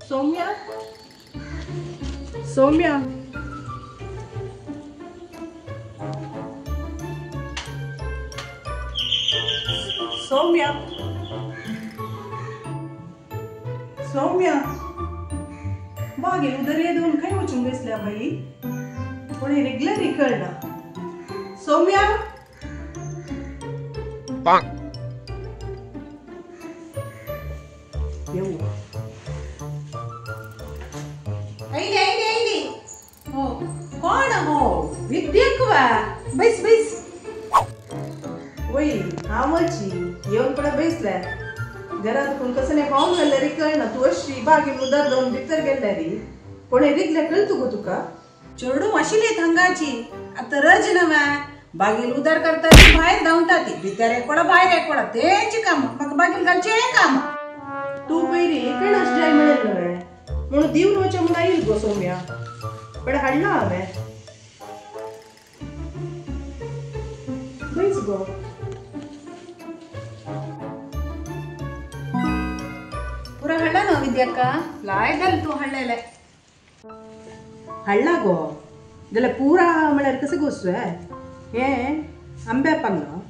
सौम्या, सौम्या, सौम्या, सौम्या, बागेल उदर येदोवन खंय वचूंक बसल्या बाई? कोणी रेगुलर कळना. सौम्या, येऊ. आयली आयली आयली. हो कोण हो? विद्यक वा? बैस बैस. वय हांवची येवन पळय बैसल्या घरात कोण कसं नाही पाहून गेल्यारी कळना. तू अशी बागेन उदर लावन भितर गेल्यारी कोणे रिगल्या कळतू गो तुका? चेडूं आशिल्ली हांगाची आतां रज नव्या बागेल उदार करता ती भायर धांवता ती भितर एकोडा भायर एकोडा तेंची काम. म्हाका बागेल घालचें काम. तू पयली कणस जाय मेळेल नव्हे म्हणून दिवन वचें म्हणून आयल गो सौम्या, पण हाडला हांवें. बैस गो. पुरा हाडला न्हू विद्याक्का? लाय घाल तूं हाडलेलें. हाडला गो जाल्यार पुरा म्हळ्यार कसं गोसू हें आंब्या पाल्लो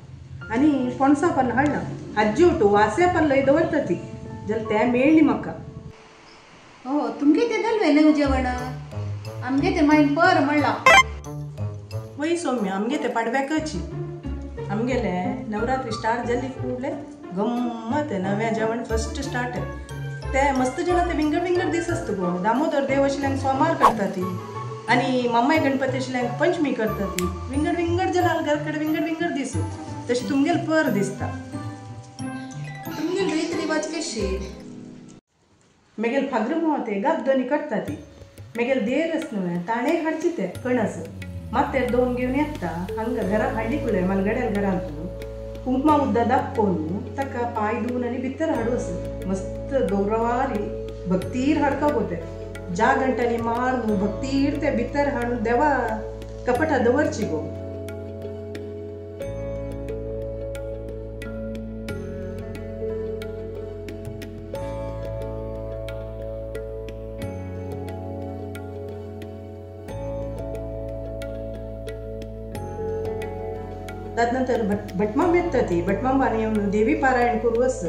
आनी पणसा पाल्लो हाडला. हाजी ओटू वास्या पाल्लोय दवरता ती जाल्यार तें मेळ्ळी म्हाका. हो तुमगे तें जालें न्हू जेवण? आमगे तें मागीर पर म्हणलां. वय सौम्या, आमगे तें पाडव्याकची. आमगेलें नवरात्री स्टार्ट जाली फुडलें गम्मत नव्या जेवण फस्ट स्टार्ट. ते मस्त जेवण ते विंगड विंगड दीस आसता गो. दामोदर देव आशिल्ल्यांक सोमार करता ती आनी मामाय गणपती आशिल्ल्यांक पंचमी करता ती. विंगड विंगड जनाल घर कडेन विंगड विंगड दीस. तशें तुमगेल पर दिसता. तुमगेल रीत रिवाज कशी? मेगेल फागरू ते गाबदोनी करता ती. मेगेल देर आस न्हू ताणें हाडची ते कणस मात्तेर दोन घेवन येता हांगा घरात हाडली कुले मालगड्याल घरांत कुंकमा उद्दा दाखोवन ताका पांय धुवन आनी भितर हाडू आस. मस्त गौरवारी भक्तीर हाडका गो ते ज्या घंटांनी मारून भक्तीर ते भितर हाडून देवा कपटा दवरची गो. तदनंतर भटमाम येता ती. भटमामान येवन देवी पारायण करू आस.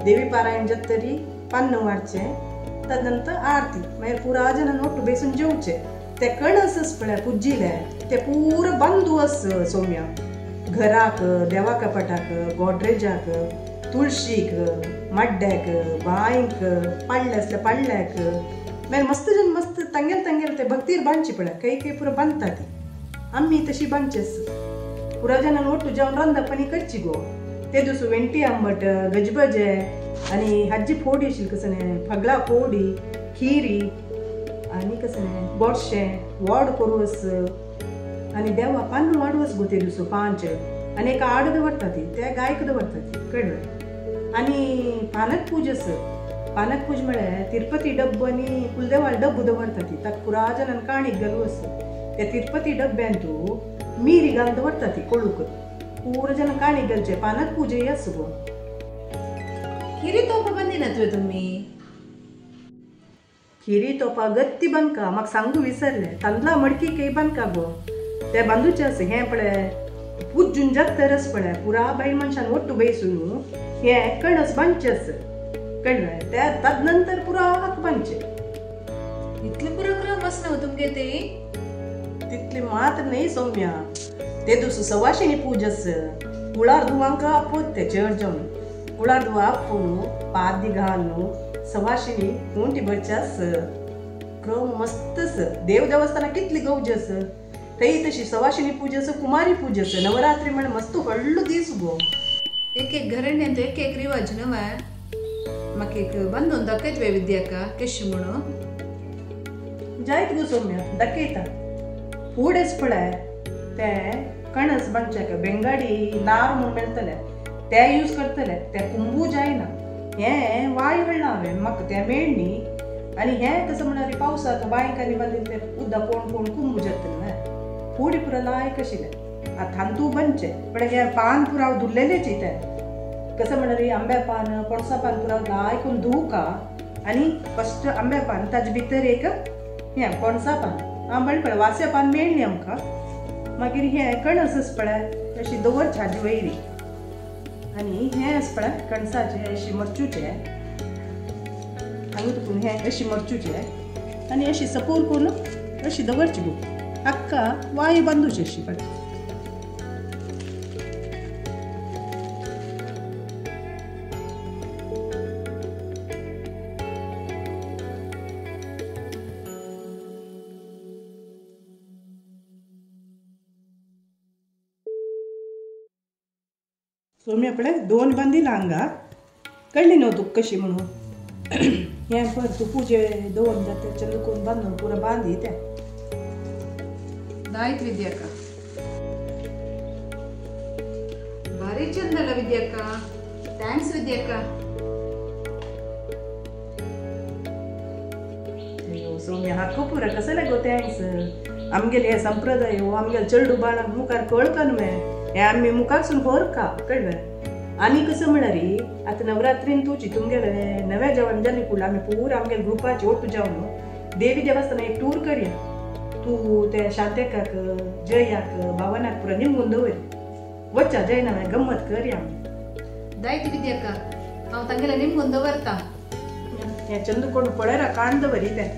देवी पारायण जाता तरी पान्न वाडचें. तदनंतर आरती मागीर पुरा जनान ओट्टू बेसून जेवचें. ते कणस आस पळय पुजिले ते पुरो बांदू आस सौम्या. घराक, देवा कपाटाक, गोडरेजाक, तुळशीक, माड्ड्याक, बांयक, पाडले आसले पाडल्याक. मागीर मस्त जन मस्त तांगेल तांगेल ते भक्तीर बांदची पळय. काही काही पुरो बांदता ती. आमी तशी बांदची आस. पुरा जनान ओट्टू जेवण रांदपानी करची गो. ते दिवस वेंटी आंबट, गजबजे आनी हाजी फोडी आशिल्ली कसं न्ही फगळा फोडी, खिरी आनी कसं न्ही गोडशें वॉड करू आस आनी देवा पान्न वाडू आस गो ते दिवस पांच. आनी एक आड दवरता ती त्या गायक दवरता ती कळ्ळें. आनी पानक पूज आस. पानक पूज म्हळ्यार तिरुपती डब्बो आनी कुलदेवाल डब्बो दवरता ती. ताका पुरा जनान काणीक घालू आस. त्या तिरुपती डब्यांत तूं मिरी घालून दवरता ती कोळूक. पुरो जन काणी घालचे पानक पूजय आस गो. खिरी तोपा बांदिनात वे तुमी? खिरी तोपा गत्ती बांदका म्हाका सांगू विसरलें. तांदळा मडकी केय बांदका गो. ते बांदूचे आस. हें पळय पुजून जाता पळय पुरा बायल मनशान ओट्टू बेसून हें कणस बांदचें आस. कळ्ळें? ते तदनंतर पुरा हाक बांदचें. इतले पुरो क्रम आस न्हू तुमगे ते? तितली मात्र न्हय सौम्या. ते दिवस सवाशिणी पूज आस. कुळार धुवांक आपोवत ते चड जावन कुळार धुवा आपोवन पादी घालून सवाशिणी कोणती भरचे आस. क्रम मस्त आस. देव देवस्थानां कितली गौज आस थंय तशी सवाशिणी पूज आस, कुमारी पूज आस. नवरात्री म्हण मस्त व्हडलो दीस गो. एक एक घराण्यांत एक एक रिवाज न्हू. म्हाका एक बांदून दाखयत वे विद्याक्का केशी म्हणून? जायत गो सौम्या, दाखयता. फूड पळय ते कणस बांदच्याक बेंगाडी नार म्हूण मेळटले ते यूज करतले. ते कुंबू जायना. हें वाय हाडलां हांवें म्हाका तें मेळ्ळी. आनी हें कसं म्हळ्यार पावसाक बांयकांनी बांदिल्लें ते उदक कोण कोण कुंबू जातलें न्हय. फूड पुरो लायक आशिल्लें. आतां तांतू बांदचें पण हें पान पुराव धुल्लेलेच तें कसं म्हळ्यार आंब्या पान पणसा पान पुराव लायकून धुवका आनी फस्ट आंब्या पान ताजे भितर एक हें पणसा पान आंबट पळय वास्या पान मेळ्ळी आमकां. मागीर हें कणस आसा पळय अशी दवरचें हाजे वयरी. आनी हें आसा पळय कणसाचें अशी मरचूचें हांगा तुका हें अशी मरचूचें आनी अशी सपोर करून अशी दवरची गो हाका वायू बांदूची अशी पळय. सोम्या पळय दोन बांदिला हांगा कळ्ळी न्हू तुका कशी म्हणून. हें पळय तूं पुजे दवरून जाता चंद करून बांदून पुरा बांदी तें. दायत विद्याका भारी चंद विद्याका. Thanks विद्याका. सोम्या हाको पुरा कसं लागो thanks. आमगेले हे संप्रदाय हो आमगेले चेडू बाळांक मुखार कळका न्हू हें आमी मुखारसून व्हरका कळ्ळें. आनी कसं म्हळ्यार आतां नवरात्रीन तुजी तुमगेले नव्या जेवण जालें फुडें आमी पुरा आमगेले ग्रुपाचे ओट्टू जेवण देवी देवस्थान एक टूर करया. तूं ते शांतेकाक जयाक भावनाक पुरा निमगून दवर वच्चा जय नव्या गम्मत करया आमी. दायत विद्याका हांव तांगेले निमगून दवरता. हें चंदू कोण पळयरा काण दवरी तें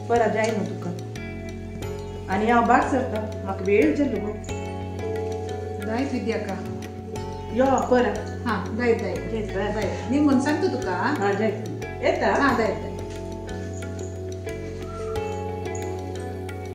परा जाय न्हू तुका. आनी हांव भायर सरता म्हाका वेळ जालो गो. दायत विद्याका यो परा. हां दायत दायत दायत निमगून सांगता तुका. हां जायत येता. हां दायत.